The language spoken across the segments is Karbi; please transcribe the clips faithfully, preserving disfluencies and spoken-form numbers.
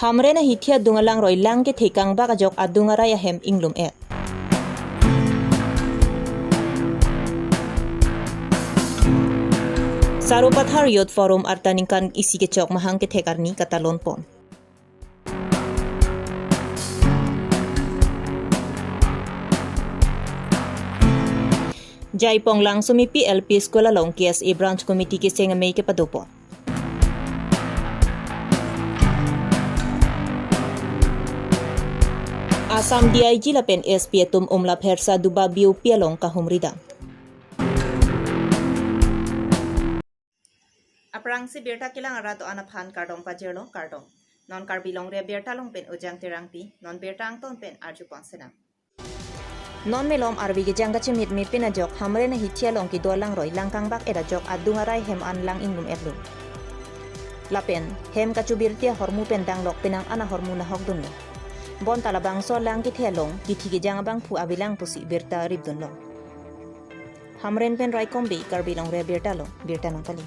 Hamren ahithi adung alangroi lang kethe kangbak ajok adung arai ahem inglum-et. Sarupathar Youth Forum arta ningkan isi kechok mahang kethek arni katalon pon. Jaipong Langsomepi L P School along K S A Branch Committee keseng amei kepado pon. Assam D I G lapen S P atum umla phersa duba B O P along kahumri dam. Aphrangsi birta kelang arat do-an aphan kardom pajirlo, kardom. Non Karbi Longri Abirta along pen Ujang Terangpi, non birta angton pen arju pon sinang. Non malom arve kejang kachimit mepin ajok Hamren ahithi along kedo alangroi lang kangbak-et ajok adung arai hem an lang inglum-etlo. Lapen hem kachobirti ahormu pen danglok penang an ahormu nahok dunlo. Bonta labangso lang kethe along kithi kejang abangphu avelang pusi birta ripdunlo. Hamren pen Raikom Bey, Karbi Longri Abirta along, birta nangpali.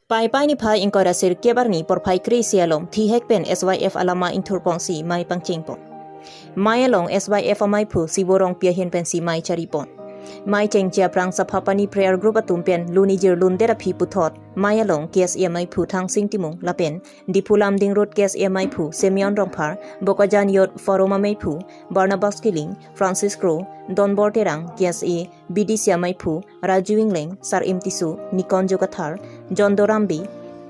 Paipai niphai ingkoi ra sirkep arni porphai kre-isi along thihek pen S Y F alama ingthur ponsi mei pangcheng pon. Mei along S Y F amaiphu Sibo Rongpi ahin pensi mei chari pon. Mei chengche aphrang Saphapani Prayer Group atum pen lunijir lundet aphi puthot mei along K S A amaiphu Thangsing Timung lapen Diphu Lumding Road K S A amaiphu Simeon Rongphar, Bokajan Youth Forum amaiphu Barnabas Killing, Francis Kro, Donbor Terang, K S A B D C amaiphu Raju Ingleng, Sar-im Tisso, Nikon Jokathar, John Dorambi,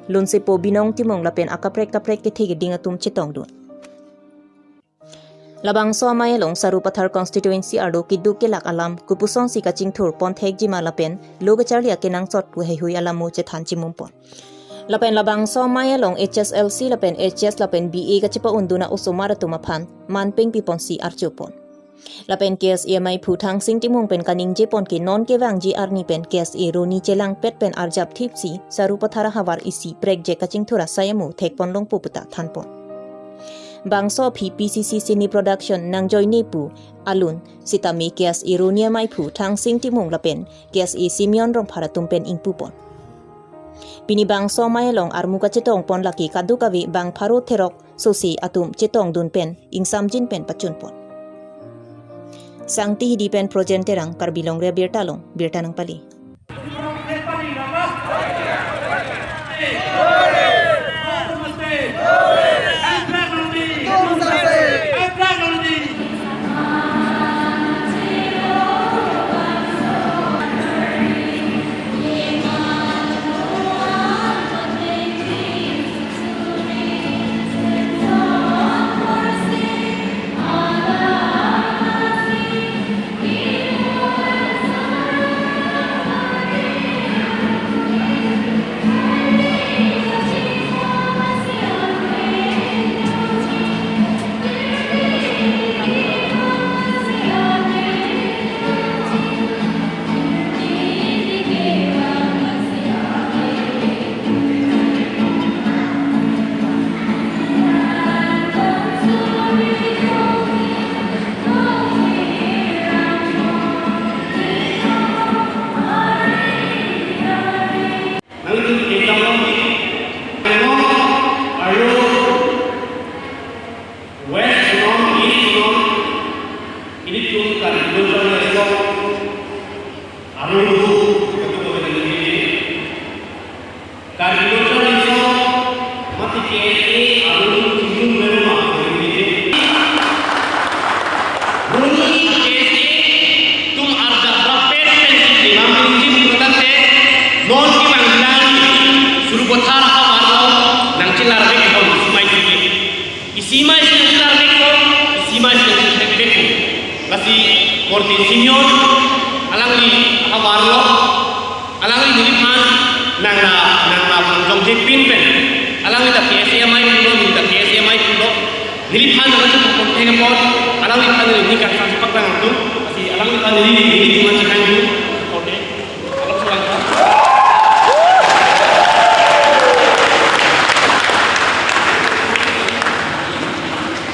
Lunsepo Binong Timung lapen akaprek kaprek kethe keding atum chetongdun. Labangso amei along Sarupathar constituency arlo keduk kelak alam kopusonsi kachingthur pon thekjima lapen lo kacharli akenangsot pu heihui alam mo chethan chimum pon. Lapen labangso amei along H S L C lapen H S lapen B A kachepa-undun a-osomar atum aphan manpeng piponsi archo pon. Lapen K S A amaiphu Thangsing Timung pen kaningje pon ke non kevangji arni pen K S A roni chelangpet pen arjap thipsi Sarupathar ahavar isi prekjek kachingthur asai amo thekpon longpo puta than pon. Bangso aphi P C C Cine Production nangjoine pu alun sitame K S A roni amaiphu Thangsing Timung lapen K S A Simeon Rongphar atum pen ingpu pon. Pini bangso amei along armu kachetong pon lake kadokave bang pharo therok sosi atum chetongdun pen ingsamjin pen pachun pon. Sangti Hidi pen Projen Terang, Karbi Longri Abirta along birta nangpali. Korte Senior, alangli ahavar lo, alangli neliphan nangna, nangna pangjokje pin pen, alangli ta K S A amei pulo, neli ta K S A amei pulo, neliphan nangna chepakon thek apot, alangliphan neli ni kangsam chepaklang atum, lasi alangliphan neli, neli demand chekang atum, korte.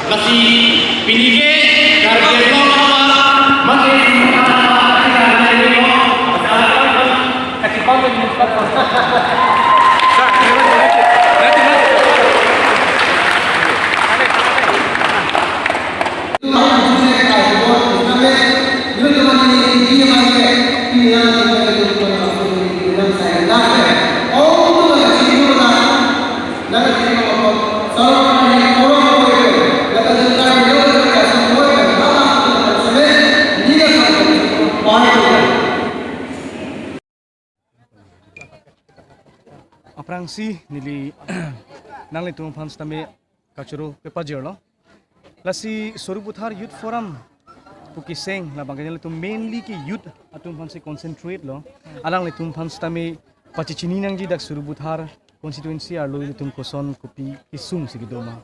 Lasi pini ke Karbi Anglong apa mate Aphrangsi neli nanglitum aphan sitame kachoro kepajirlo. Lasi Sarupathar Youth Forum pu keseng labang ke nelitum mainly ke youth atum aphansi concentrate lo. Alanglitum aphan sitame pachechini nangji dak Sarupathar constituency arlo ilitum koson kopi kesung si kedo ma.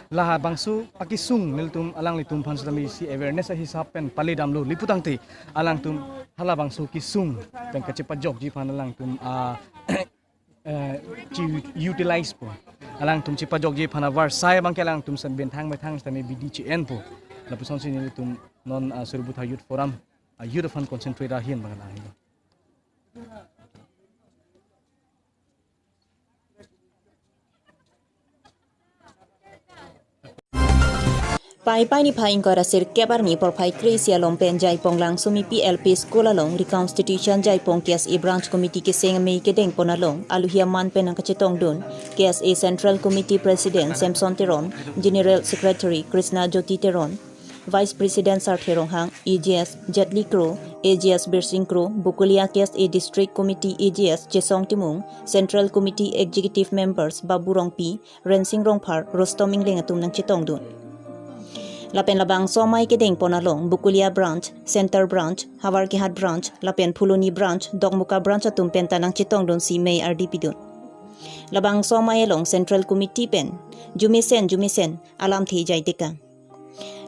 Labangso akesung nelitum alanglitum aphan sitame isi awareness ahisap pen paledamlo, lapu tangte alangtum halabangso kesung pen kachepajokji aphan alangtum a eh, chi-, utilize po. Alangtum chepajokji aphan avarsai abang ke alangtum sen bethang bethang sitame bidi che-en po. Lapusonsi nelitum non, ah, Sarupathar Youth Forum, ah, youth aphan concentrate ahin abang lahelo. Paipai niphai ingkoi ra sirkep arni porphai kre-isi along pen Jaipong Langsomepi L P School along Reconstitution Jaipong K S A Branch Committee keseng amei kedengpon along aluhi aman pen nangkachetongdun K S A Central Committee President Samson Teron, General Secretary Krishna Jyoti Teron, Vice President Sarthe Ronghang, A G S Jetli Kro, A G S Birsing Kro, Bokolia K S A District Committee A G S Chesong Timung, Central Committee Executive Members Babu Rongpi, Rensing Rongphar, Rustom Engleng atum nangchetongdun. Lapen labangso amei kedengpon along Bokolia Branch, Center Branch, Howraghat Branch, lapen Phuloni Branch, Dokmoka Branch atum penta nangchetongdunsi mei ardi pidun. Labangso amei along Central Committee pen jumesen jumesen alamthe jai tekang.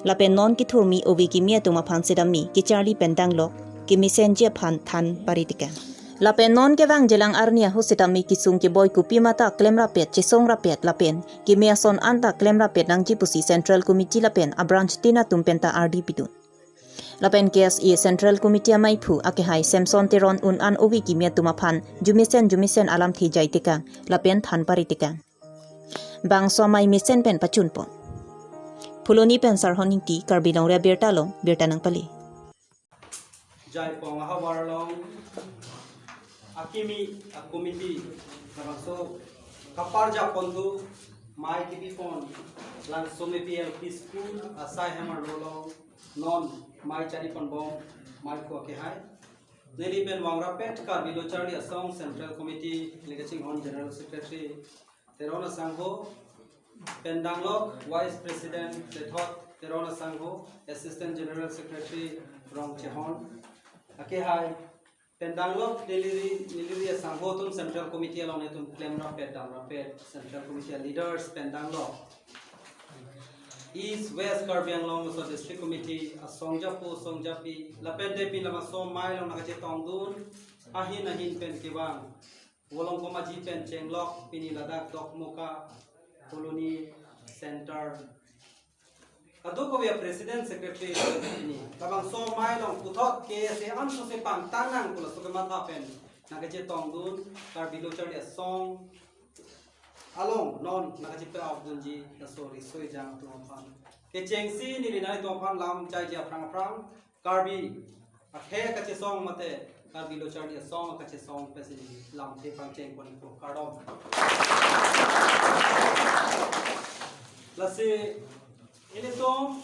Lapen non kethurmi ove kimi atum aphan sitame kecharli pen danglok, kemesenji aphan than pare tekang. Lapen non kevangjilang arni ahut sitame kesung keboi kopima ta klem rapet, chesong rapet lapen keme ason anta klem rapet nangji pusi Central Committee lapen a-branch tin atum penta ardi pidun. Lapen K S A Central Committee amaiphu akehai Samson Teron un-an ove kimi atum aphan jumesen jumesen alamthe jai tekang lapen than pare tekang. Bangso amei mesen pen pachunpon. Phuloni pen Sarhon Ingti, Karbi Longri Abirta along birta nangpale. Jaipong ahavar along akimi a-committee labangso kaparjapon thu mei kepipon Langsomepi L P School asai hem arlo along non mei chariponbom amaiphu akehai. Neli pen vang rapet Karbi Lo Charli Asong Central Committee neli kachinghon General Secretary Teron Asangho, pen danglok Vice President Sethot Teron Asangho, Assistant General Secretary Rongchehon akehai, pen danglok neli ri, neli ri asangho atum Central Committee along netum klem rapet dam rapet Central Committee leaders, pen danglok East West Karbi Anglong laso District Committee asong japo asong japi lapen depi labangso amei along nangkachetongdun ahin ahin pen kevang Volongkom Aji pen chenglok pini ladak Dokmoka Colony Center kadokave a-president secretary pini labangso amei along puthot K S A an sose pangtang nang pu laso kematha pen nangkachetongdun Karbi Lo Charli Asong along non nangkachepe-okdunji laso riso ejang atum aphan kechengsi neli nanglitum aphan lam chaiji aphrang aphrang Karbi akhei kachesong mate Karbi Lo Charli Asong kachesong pensi lamthe pangcheng pon ko, kardom. Lasi ilitum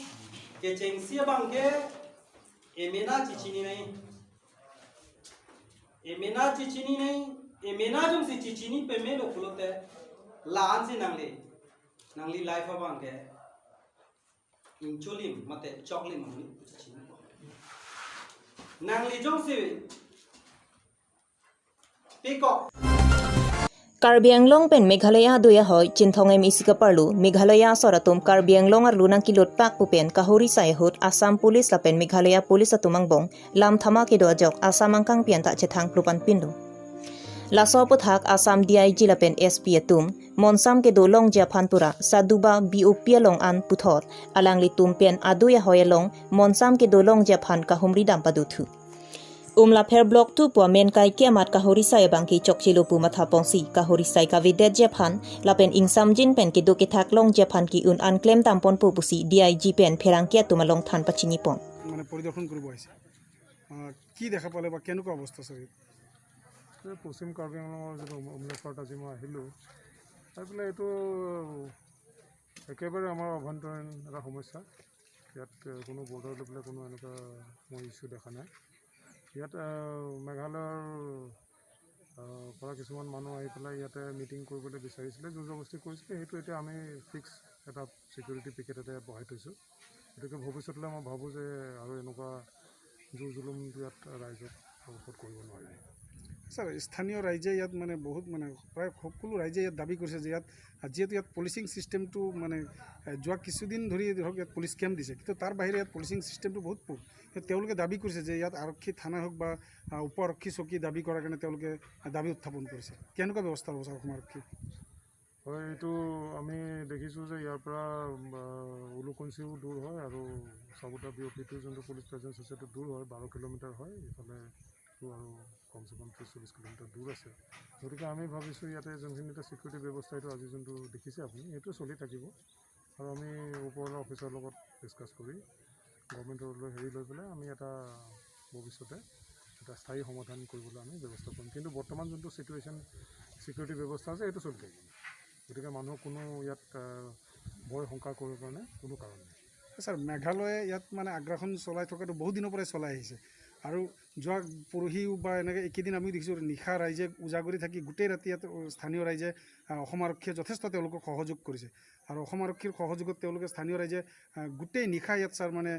kechengsi abang ke emena chechini nai. Emena chechini nai, emena jongsi chechini pamelo pulote la-ansi nangli, nangli life abang ke incholim mate choklim nangli chechini. Nangli jongsi pikok. Karbi Anglong pen Meghalaya adui ahoi Chinthong M E C kaparlo Meghalaya asor atum Karbi Anglong arlo nangkelut pak pu pen kahori sai ahut Assam Police lapen Meghalaya Police atum angbong lam thama kedo ajok Assam angkang pian ta chethang plupan pinlo. Laso aputhak Assam D I G lapen S P atum monsam kedo longji aphan pura Saduba B O P along an puthot alanglitum pen adui ahoi along monsam kedo longji aphan kahumri dam padothu. Umlapher block two pu amen kaike amat kahori sai abang ke chokchelo pu matha pongsi kahori sai kavedetji aphan lapen ingsamjin pen kedo kethak longji aphan ke un an klem dam ponpo pusi D I G pen pherangke atum along than pachini pon. মানে পরিদৰ্শন কৰিব আহিছে। আহ, কি দেখা পালে বা কেনেকুৱা অৱস্থা, ছাৰ? এই পশ্চিম কাৰ্বি আংলঙৰ যিটো উম-, উমলেশ্বৰত আজি মই আহিলোঁ, আহি পেলাই এইটো একেবাৰে আমাৰ অভ্যন্তৰীণ এটা সমস্যা। ইয়াত, এ, কোনো বৰ্ডাৰ লৈ পেলাই কোনো এনেকুৱা মই ইছ্যু দেখা নাই। ইয়াত, এ, মেঘালয়ৰ, এ, পৰা কিছুমান মানুহ আহি পেলাই ইয়াতে মিটিং কৰিবলৈ বিচাৰিছিলে, জোৰ জবৰদস্তি কৰিছিলে। সেইটো এতিয়া আমি ফিক্স এটা ছিকিউৰিটি পিকেট এটা বহাই থৈছোঁ। গতিকে ভৱিষ্যতলৈ মই ভাবোঁ যে আৰু এনেকুৱা জোৰ জুলুম ইয়াত ৰাইজৰ ওপৰত কৰিব নোৱাৰিব। ছাৰ, স্থানীয় ৰাইজে ইয়াত মানে বহুত মানে প্ৰায় সকলো ৰাইজে ইয়াত দাবী কৰিছে যে ইয়াত যিহেতু ইয়াত পুলিচিং ছিষ্টেমটো মানে, এ, যোৱা কিছুদিন ধৰি ধৰক ইয়াত পুলিচ কেম্প দিছে, কিন্তু তাৰ বাহিৰে ইয়াত পুলিচিং ছিষ্টেমটো বহুত পুৰ। সেই তেওঁলোকে দাবী কৰিছে যে ইয়াত আৰক্ষী থানা হওক বা, আ, উপ আৰক্ষী চকী দাবী কৰাৰ কাৰণে তেওঁলোকে দাবী উত্থাপন কৰিছে। কেনেকুৱা ব্যৱস্থা ল'ব ছাৰ অসম আৰক্ষী? হয়, এইটো আমি দেখিছোঁ যে ইয়াৰ পৰা, আ, উলুকুঞ্চিও দূৰ হয় আৰু চাবুতা বি অ' পিটো যোনটো পুলিচ প্ৰেজেঞ্চ আছে, এইটো দূৰ হয়, বাৰ কিলোমিটাৰ হয়, ইফালেতো আৰু কমচে কম ত্ৰিছ চল্লিছ কিলোমিটাৰ দূৰ আছে। গতিকে আমি ভাবিছোঁ ইয়াতে যোনখিনি এতিয়া ছিকিউৰিটি ব্যৱস্থা, এইটো আজি যোনটো দেখিছে আপুনি, এইটো চলি থাকিব আৰু আমি ওপৰৰ অফিচৰ লগত ডিছকাছ কৰি গভৰ্ণমেণ্টৰ লৈ হেৰি লৈ পেলাই আমি এটা ভৱিষ্যতে এটা স্থায়ী সমাধান কৰিবলৈ আমি ব্যৱস্থা কৰিম। কিন্তু বৰ্তমান যোনটো ছিটুৱেশ্যন, ছিকিউৰিটি ব্যৱস্থা আছে, সেইটো চলি থাকিব। গতিকে মানুহৰ কোনো ইয়াত, আহ, ভয় শংকা কৰিবৰ কাৰণে কোনো কাৰণ নাই। ছাৰ, মেঘালয়ে ইয়াত মানে আগ্ৰাসন চলাই থকাটো বহুত দিনৰ পৰাই চলাই আহিছে আৰু যোৱা পৰহিও বা এনেকৈ এইকেইদিন আমি দেখিছোঁ নিশা ৰাইজে উজাগৰি থাকি গোটেই ৰাতি ইয়াত স্থানীয় ৰাইজে, আহ, অসম আৰক্ষীয়ে যথেষ্ট তেওঁলোকক সহযোগ কৰিছে আৰু অসম আৰক্ষীৰ সহযোগত তেওঁলোকে স্থানীয় ৰাইজে, আহ, গোটেই নিশা ইয়াত ছাৰ মানে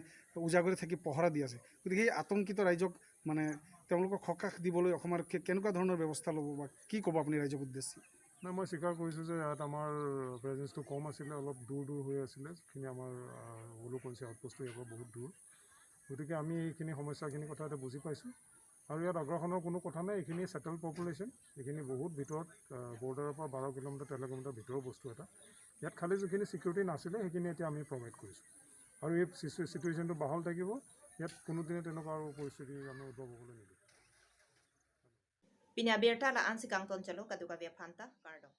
উজাগৰি থাকি পহৰা দি আছে। গতিকে সেই আতংকিত ৰাইজক মানে তেওঁলোকক সকাহ দিবলৈ অসম আৰক্ষীয়ে কেনেকুৱা ধৰণৰ ব্যৱস্থা ল'ব বা কি ক'ব আপুনি ৰাইজক উদ্দেশ্যি? নাই, মই স্বীকাৰ কৰিছোঁ যে ইয়াত আমাৰ প্ৰেজেঞ্চটো কম আছিলে, অলপ দূৰ দূৰ হৈ আছিলে, যিখিনি আমাৰ, আহ, উলুকুঞ্চি আউটপোষ্টটো ইয়াৰ পৰা বহুত দূৰ। গতিকে আমি এইখিনি সমস্যাখিনিৰ কথা এতিয়া বুজি পাইছোঁ আৰু ইয়াত আগ্ৰাসনৰ কোনো কথা নাই। এইখিনি ছেটেল পপুলেশ্যন, এইখিনি বহুত ভিতৰত, আহ, বৰ্ডাৰৰ পৰা বাৰ কিলোমিটাৰ, তেৰ কিলোমিটাৰ ভিতৰৰ বস্তু এটা। ইয়াত খালি যিখিনি ছিকিউৰিটি নাছিলে, সেইখিনি এতিয়া আমি প্ৰভাইড কৰিছোঁ আৰু এই চিচু-, ছিটুৱেশ্যনটো বাহাল থাকিব। ইয়াত কোনোদিনে তেনেকুৱা আৰু পৰিস্থিতি আমি উদ্ভৱ হ'বলৈ নিদিওঁ। Pini abirta la-ansi kangtonchelo, kadokave aphanta kardom.